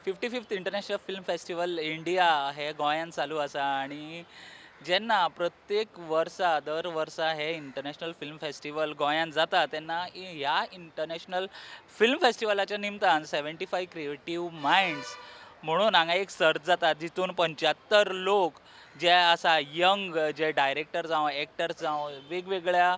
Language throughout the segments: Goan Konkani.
55th International Film Festival India हे गोंयांत चालू आसा आनी जेन्ना प्रत्येक वर्सा, दर वर्सा हे इंटरनॅशनल फिल्म फेस्टिवल गोंयांत जाता, तेन्ना ह्या इंटरनॅशनल फिल्म फेस्टिवलाच्या निमतान 75 क्रिएटीव मायंड्स म्हणून हांगा एक सर्त जाता, जितून 75 लोक जे आसा, यंग जे डायरेक्टर जावं, एक्टर्स जावं, वेगवेगळ्या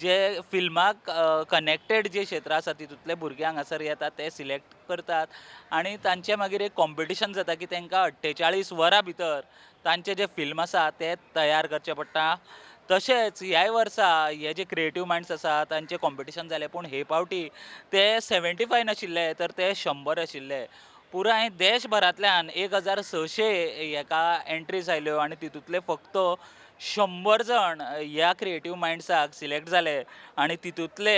जे फिल्माक कनेक्टेड जे क्षेत्रां आसा, तितूंतले भुरगे हांगासर येतात, ते सिलेक्ट करतात आनी तांचे मागीर एक कॉम्पिटिशन जाता की तांकां 48 वरां भितर तांचें जें फिल्म आसा तें तयार करचें पडटा. तशेंच ह्याय वर्सा हे जे क्रिएटीव मायंड्स आसा तांचें कॉम्पिटिशन जालें, पूण हे फावटी ते 75 नाशिल्ले तर ते 100 आशिल्ले. पुराय देशभरांतल्यान 1600 हेका एंट्रीज आयल्यो आनी तितूंतले फक्त 100 जाण ह्या क्रिएटीव मायंड्साक सिलेक्ट जाले आनी तितूंतले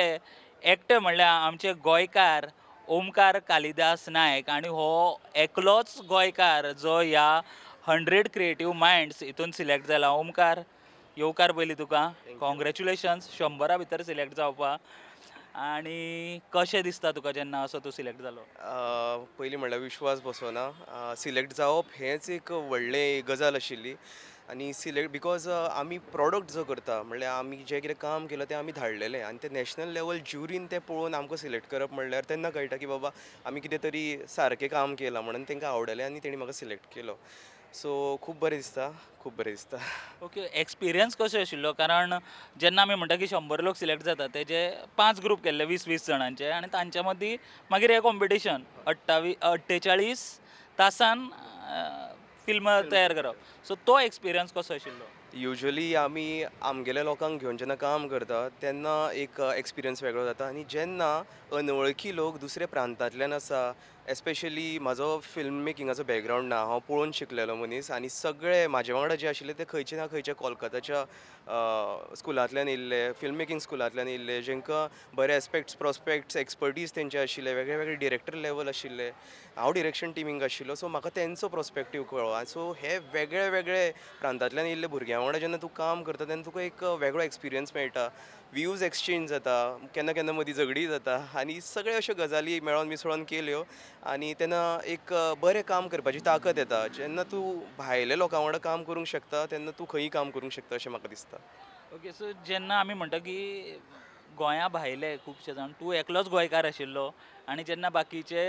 एकटे म्हणल्यार आमचे गोंयकार ओमकार कालिदास नायक आनी हो एकलोच गोंयकार जो ह्या 100 क्रिएटीव मायंड्स हितून सिलेक्ट जाला. ओमकार, येवकार पयलीं तुका. कॉंग्रेच्युलेशन्स 100 भितर सिलेक्ट जावपा. आनी कशें दिसता तुका जेन्ना असो तूं सिलेक्ट जालो? पयलीं म्हणल्यार विश्वास बसना. सिलेक्ट जावप हेंच एक व्हडलें गजाल आशिल्ली आनी सिलेक्ट because आमी प्रोडक्ट जो करता, म्हणल्यार आमी जें कितें काम केलां तें आमी धाडलेलें आनी तें नॅशनल लेवल ज्युरीन तें पळोवन आमकां सिलेक्ट करप म्हणल्यार तेन्ना कळटा की बाबा, आमी कितें तरी सारकें काम केलां म्हणून तांकां आवडलें आनी तेणी म्हाका सिलेक्ट केलो. सो खूब बरें दिसता, खूब बरें दिसता. ओके, एक्सपिरियन्स कसो आशिल्लो? कारण जेन्ना आमी म्हणटा की 100 लोक सिलेक्ट जाता, तेजे पांच ग्रूप केल्ले 20-20 जाणांचे आनी तांच्या मदीं मागीर हें कॉम्पिटिशन, 48 तासान फिल्म तयार करप. सो तो एक्सपिरियन्स कसो आशिल्लो? युजली आमी आमगेल्या लोकांक घेवन जेन्ना काम करता तेन्ना एक एक्सपिरियन्स वेगळो जाता आनी जेन्ना अनवळखी लोक दुसऱ्या प्रांतांतल्यान आसा, एस्पेशली म्हाजो फिल्म मेकिंगाचो बॅकग्रावंड ना, हांव पळोवन शिकलेलो मनीस आनी सगळे म्हाजे वांगडा जे आशिल्ले ते खंयचे ना खंयचे कोलकाताच्या स्कुलांतल्यान येयल्ले, फिल्म मेकिंग स्कुलांतल्यान येयल्ले, जेंकां बरे एस्पेक्ट्स, प्रोस्पेक्ट्स, एक्सपर्टीज तेंचे आशिल्ले, वेगळे वेगळे डिरेक्टर लेवल आशिल्ले. हांव डिरेक्शन टिमींक आशिल्लो, सो म्हाका तेंचो प्रोस्पेक्टीव कळ्ळो. सो हे वेगळे वेगळे प्रांतांतल्यान येयल्ले भुरग्यां वांगडा जेन्ना तूं काम करता तेन्ना तुका एक वेगळो एक्सपिरियन्स मेळटा, व्यूज एक्सचेंज जाता, केन्ना केन्ना मदीं झगडीं जाता आनी सगळे अश्यो गजाली मेळोन मिसळोन केल्यो आनी तेन्ना एक बरें काम करपाची ताकद येता. जेन्ना तूं भायल्या लोकां वांगडा काम करूंक शकता तेन्ना तूं खंयी काम करूंक शकता अशें म्हाका दिसता. ओके, सो जेन्ना आमी म्हणटा की गोंया भायले खुबशे जाण, तूं एकलोच गोंयकार आशिल्लो आनी जेन्ना बाकीचे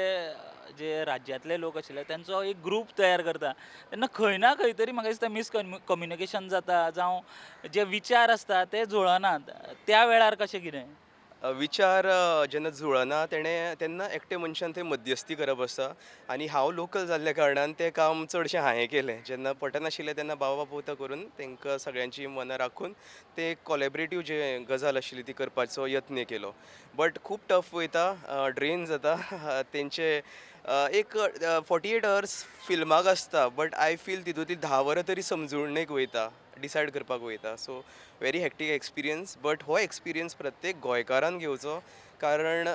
जे राज्यांतले लोक आशिल्ले तेंचो एक ग्रूप तयार करता तेन्ना खंय ना खंय तरी म्हाका दिसता मिस कम्युनिकेशन जाता जावं जे विचार आसता ते जुळनात. त्या वेळार कशें कितें? विचार जेन्ना जुळना तेणें तेन्ना एकटे मनशान थंय मध्यस्थी करप आसता आनी हांव लोकल जाल्ल्या कारणान तें काम चडशें हांवें केलें. जेन्ना पटनाशिल्लें तेन्ना बाबा पुता करून तांकां सगळ्यांची मनां राखून ते एक कॉलेबरेटीव जे गजाल आशिल्ली ती करपाचो यत्न केलो. बट खूब टफ वयता, ड्रेन जाता तेंचे. एक 48 अवर्स फिल्माक आसता, बट I feel तितूंतली 10 वरां तरी समजूणेक वयता, डिसायड करपाक वयता. So very hectic experience, but हो एक्सपिरियन्स प्रत्येक गोंयकारान घेवचो, कारण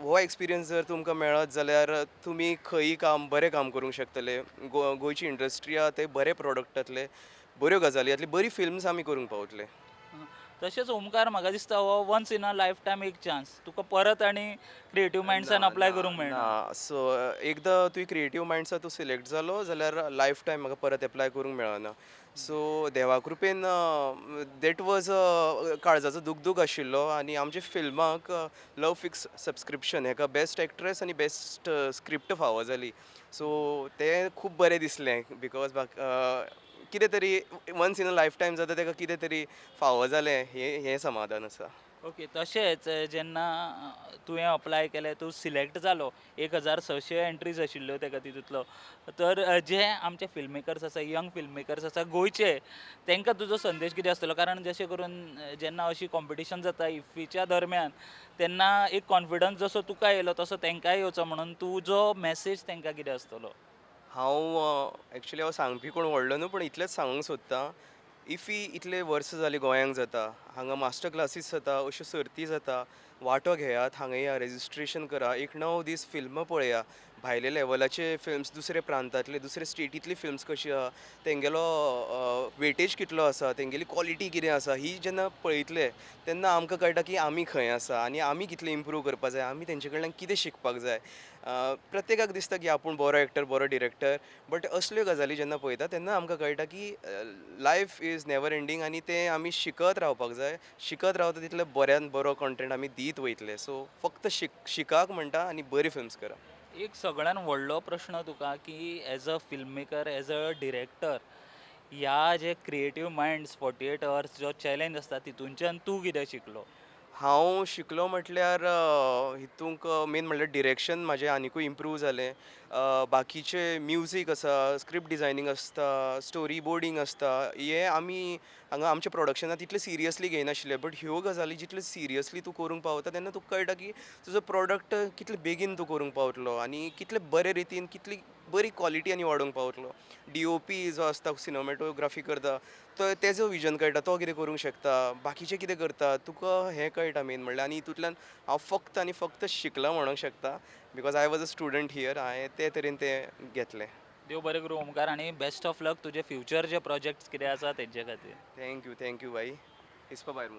हो एक्सपिरियन्स जर तुमकां मेळत जाल्यार तुमी खंयी काम बरें काम करूंक शकतले. गोंयची इंडस्ट्री आहा ते बरे प्रोडक्ट जातले, बऱ्यो गजाली जातली, बरी फिल्म्स आमी करूंक पावतले. तशेंच ओमकार, म्हाका दिसता हो once in a life time एक चान्स, तुका परत आनी क्रिएटीव मायंड्सान अप्लाय करूंक मेळना. ना, सो एकदां तुवें क्रिएटीव मायंड्सा तूं सिलेक्ट जालो जाल्यार लायफ टायम म्हाका परत एप्लाय करूंक मेळना. सो देवा कृपेन that was काळजाचो दुगदूग आशिल्लो आनी आमच्या फिल्माक, लव फिक्स सबस्क्रिप्शन हेका बेस्ट एक्ट्रेस आनी बेस्ट स्क्रिप्ट फावो जाली. सो तें खूब बरें दिसलें, because कितें तरी once in a life time जाता, ताका कितें तरी फावो जालें हें हें समाधान आसा. ओके, तशेंच जेन्ना तुवें अप्लाय केलें, तूं सिलेक्ट जालो, 1600 एंट्रीज आशिल्ल्यो तेका तितूंतलो, तर जे आमचे फिल्म मेकर्स आसा, यंग फिल्म मेकर्स आसा गोंयचे, तांकां तुजो संदेश कितें आसतलो? कारण जशें करून जेन्ना अशी कॉम्पिटिशन जाता इफ्फीच्या दरम्यान, तेन्ना एक कॉन्फिडन्स जसो तुका येयलो तसो तांकांय येवचो म्हणून तुजो मॅसेज तांकां कितें आसतलो? हांव एक्चुली हांव सांगपी कोण व्हडलो न्हू, पूण इतलेंच सांगूंक सोदतां, इफी इतले वर्सां जालीं गोंयांक जाता, हांगा मास्टर क्लासीस जाता, अश्यो सर्ती जाता, वांटो घेयात, हांगा या, रेजिस्ट्रेशन करा, एक 9 दीस फिल्मां पळया, भायले लेवलाचे फिल्म्स, दुसरे प्रांतांतले, दुसरे स्टेटींतली फिल्म्स कशी आहा, तेंगेलो वेटेज कितलो आसा, तेंगेली क्वॉलिटी कितें आसा, ही जेन्ना पळयतले तेन्ना आमकां कळटा की आमी खंय आसा आनी आमी कितले इम्प्रूव करपा जाय, आमी तेंचे कडल्यान कितें शिकपाक जाय. प्रत्येकाक दिसता की आपूण बरो एक्टर, बरो डिरेक्टर, बट असल्यो गजाली जेन्ना पळयता तेन्ना आमकां कळटा की लायफ is never ending आनी तें आमी शिकत रावपाक जाय. शिकत रावता तितले बऱ्यान बरो कॉन्टेंट आमी दीत वयतले. सो फक्त शिकाक म्हणटा आनी बरी फिल्म्स करा. एक सगळ्यान व्हडलो प्रश्न तुका की as a film maker, as a director, ह्या जे क्रिएटीव मायंड्स 48 अवर्स जो चॅलेंज आसता तितूनच्यान तूं कितें शिकलो? हांव शिकलो म्हटल्यार हितूंक मेन म्हणल्यार डिरेक्शन म्हाजें आनिकूय इम्प्रूव जालें. बाकीचे म्युजीक आसा, स्क्रिप्ट डिजायनींग आसता, स्टोरी बोर्डींग आसता, हें आमी हांगा आमच्या प्रोडक्शनान तितलें सिरियसली घेयनाशिल्ले, बट ह्यो गजाली जितल्यो सिरियसली तूं करूंक पावता तेन्ना तुका कळटा की तुजो प्रोडक्ट कितले बेगीन तूं करूंक पावतलो आनी कितले बरे रितीन, कितली बरी क्वॉलिटी आनी वाडोवंक पावतलो. डीओपी जो आसता, सिनेमॅटोग्राफी करता, तो तेजो विजन कळटा, तो कितें करूंक शकता, बाकीचे कितें करता, तुका हें कळटा मेन म्हणल्यार. आनी हितूंतल्यान हांव फक्त आनी फक्त शिकलां म्हणूंक शकता, because I was a student here. हांवें ते तरेन तें घेतलें. देव बरें करूं ओमकार आनी बेस्ट ऑफ लक तुजे फ्युचर जे प्रोजेक्ट्स कितें आसा तेंचे खातीर. Thank you, thank you भाई. हिसपा भायर मुगो.